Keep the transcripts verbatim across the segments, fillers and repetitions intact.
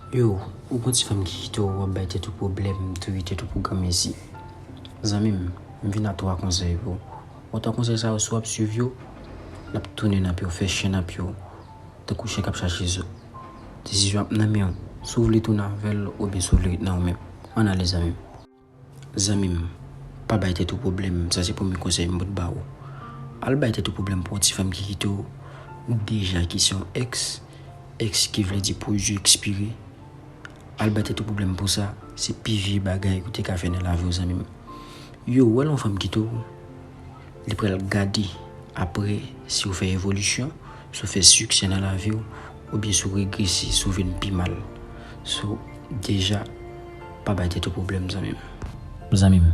Yo, ou gon ti fanm ki kite w, w ap bay tèt ou pwoblèm, touye tèt ou pou granmesi. Zanmi m, m vin ak twa konsèy pou ou. Bon, twa konsèy sa yo, si w ap swiv yo, l ap tounen nan pye w, fè chen nan pye w, tankou chen k ap chache zo. Desizyon ap nan men w, si w vle tounen avè l oubyen si w vle ret nan ou menm. Ann ale, zanmi m. Zanmi m, pa bay tèt ou pwoblèm, sa se premye konsèy m pot ba ou. Al bay tèt ou pwoblèm pou yon ti fanm ki kite w deja, ki se yon ex, ex ki vle di pwodui ekspire. Al bay tèt ou pwoblèm pou sa, se pi vye bagay ou te ka fè nan lavi w, zanmi m. Yo, w wè lè yon fanm kite w, li pral gade apre si w fè evolisyon, si w fè siksè nan lavi w, oubyen si w regrese, si w vin pi mal. So, deja, pa bay tèt ou pwoblèm, zanmi m. Zanmi m,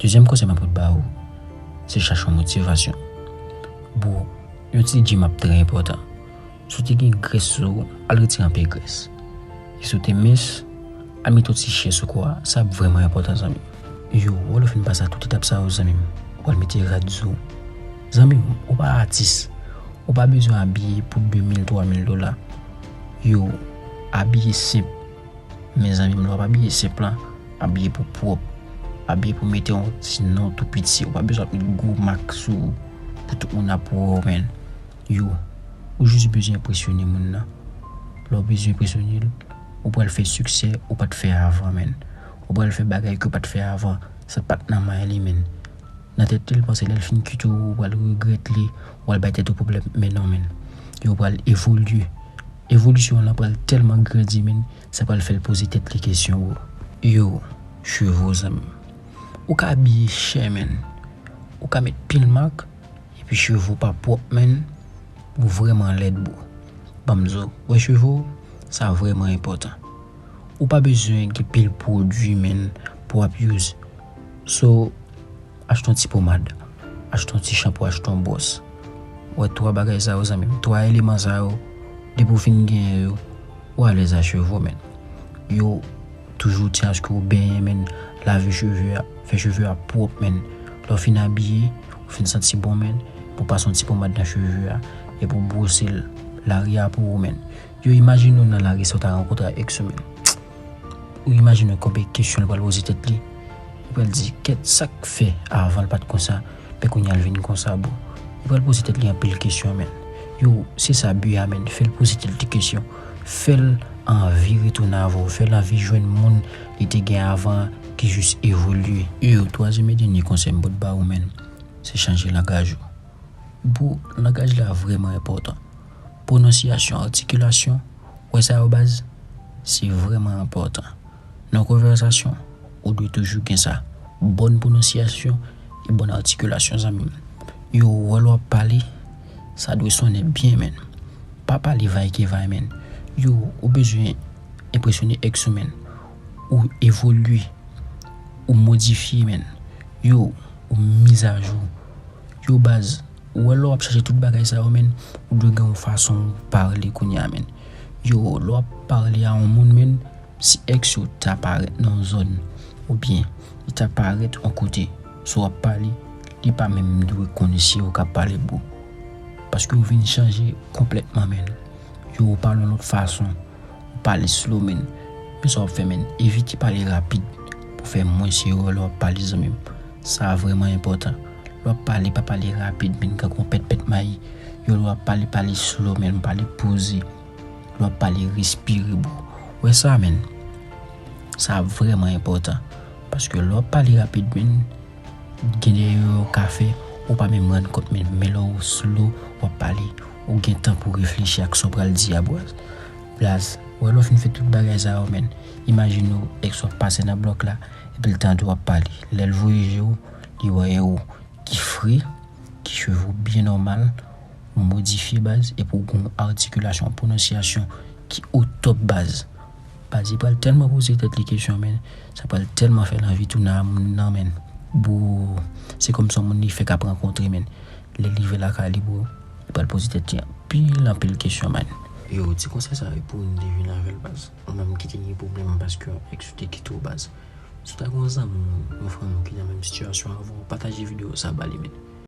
dezyèm konsèy m ap pot ba ou, se chache yon motivasyon. Bro, yon ti gym ap trè enpòtan. Si w te gen grès sou ou, al retire anpil grès. E si w te mens, al mete yon ti chè sou kò a, sa ap vrèman enpòtan, zanmi m. Yo, w wè lè w fin pase tout etap sa yo, zanmi m, ou al mete rad sou ou. Zanmi m, ou pa atis, ou pa bezwen abiye pou de mil, twa mil dola. Yo, abiye senp. Men zanmi m, lè w ap abiye senp lan, abiye pou pwòp, abiye pou mete yon ti non tou piti. Ou pa bezwen ap met gwo mak sou ou pou tout moun ap wè w, menn. Yo, ou jis bezwen enpresyone moun nan. Lè w bezwen enpresyone l, ou pral fè siksè ou pa t fè avan, menn. Ou pral fè bagay ke w pa t fè avan, sa pa t nan may li, menn. Nan tèt li, l panse lè l fin kite w, ou pral regrèt li, ou pral bay tèt ou pwoblèm, men non, menn. Yo, ou pral evolye. Evolisyon w lan pral tèlman grandi, menn, sa pral fè l poze tèt li kesyon, bro. Yo, cheve w, zanmi m. Ou ka abiye chè, menn. Ou ka met pil mak, epi cheve w pa pwòp, menn. Ou vrèman lèd, bro. Ban m di w, wè cheve w, sa vrèman enpòtan. Ou pa bezwen gen pil pwodui, menn, pou w ap use. So, achte yon ti pomad, achte yon ti chanpou, achte yon bwòs. Wè twa bagay sa yo, zanmi m, twa eleman sa yo, depi w fin genyen yo, ou alèz ak cheve w, menn. Yo, toujou tyen aske w benyen, menn, lave cheve a, fè cheve a pwòp, menn. Lè w fin abiye, ou fin santi bon, menn, pou pase yon ti pomad nan cheve a, epi w bwose l, lari a pou ou, menn. Yo, imajine w nan lari sa, w ta rankontre ak ex ou, menn. Ou imajine w konbyen kesyon l pral poze tèt li. Li pral di, kèt, sa k fè avan l pa t konsa, men kounye a l vin konsa, bro. Li pral poze tèt li anpil kesyon, menn. Yo, se sa bi a, menn. Fè l poze tèt li kesyon. Fè l anvi retounen avè w. Fè l anvi jwenn moun li te gen avan an ki jis evolye. Yo, twazyèm e dènye konsèy m pot ba ou, menn, se chanje langaj ou. Bro, langaj la vrèman enpòtan. Pwononsyasyon, atikilasyon, wè sa yo, baz, se vrèman enpòtan. Nan konvèsasyon, ou dwe toujou gen sa. Bòn pwononsyasyon e bòn atikilasyon, zanmi m. Yo, wè lè w ap pale, sa dwe sonnen byen, menn. Pa pale vaykevay, menn. Yo, ou bezwen enpresyone ex ou, menn. Ou evolye, ou modifye, menn. Yo, ou mizajou. Yo, baz, ou wè lè w ap chache tout bagay sa yo, menn, ou dwe gen yon fason w pale kounye a, menn. Yo, lè w ap pale a yon moun, menn, si ex ou ta parèt nan yon zòn, oubyen li ta parèt yon kote, si w ap pale, li pa menm dwe konnen se ou k ap pale, bro. Paske ou vin chanje konplètman, menn. Yo, ou pale yon lòt fason. Ou pale slow, menn. Men sa w ap fè, menn, evite pale rapid pou fè mwens erè lè w ap pale, zanmi m. Sa vrèman enpòtan. Lè w ap pale, pa pale rapid, menn, tankou yon pètpèt mayi. Yo, lè w ap pale, pale slow, menn, pale poze. Lè w ap pale, respire, bro. Wè sa, menn. Sa vrèman enpòtan. Paske lè w ap pale rapid, menn, gen de erè w ka fè, ou pa menm rann kont, menn, men lè w slow, w ap pale, ou gen tan pou reflechi ak sa w pral di a, baz. Baz, wè lè w fin fè tout bagay sa yo, menn, imajine w ex w ap pase nan blòk la, epi l tande w ap pale. Lè l voye je w, li wè ou ki fre, ki cheve w byen nòmal, ou modifye, baz, epi w gen yon atikilasyon, pwononsyasyon ki o top, baz. Baz, li pral tèlman poze tèt li kesyon, menn. Sa pral tèlman fè l anvi tounen a moun nan, menn. Bro, se kòm se yon moun li fèk ap rankontre, menn. Lè l rive lakay li, bro, li pral poze tèt li anpil, anpil kesyon, menn. Yo, ti konsèy sa yo pou ou, m te vin avè l, baz. Ou menm ki te gen pwoblèm paske yon ex ou te kite w, baz. Si w ta gen yon zanmi w, yon fanmi w ki nan menm sitiyasyon avè w, pataje videyo sa ba li, menn.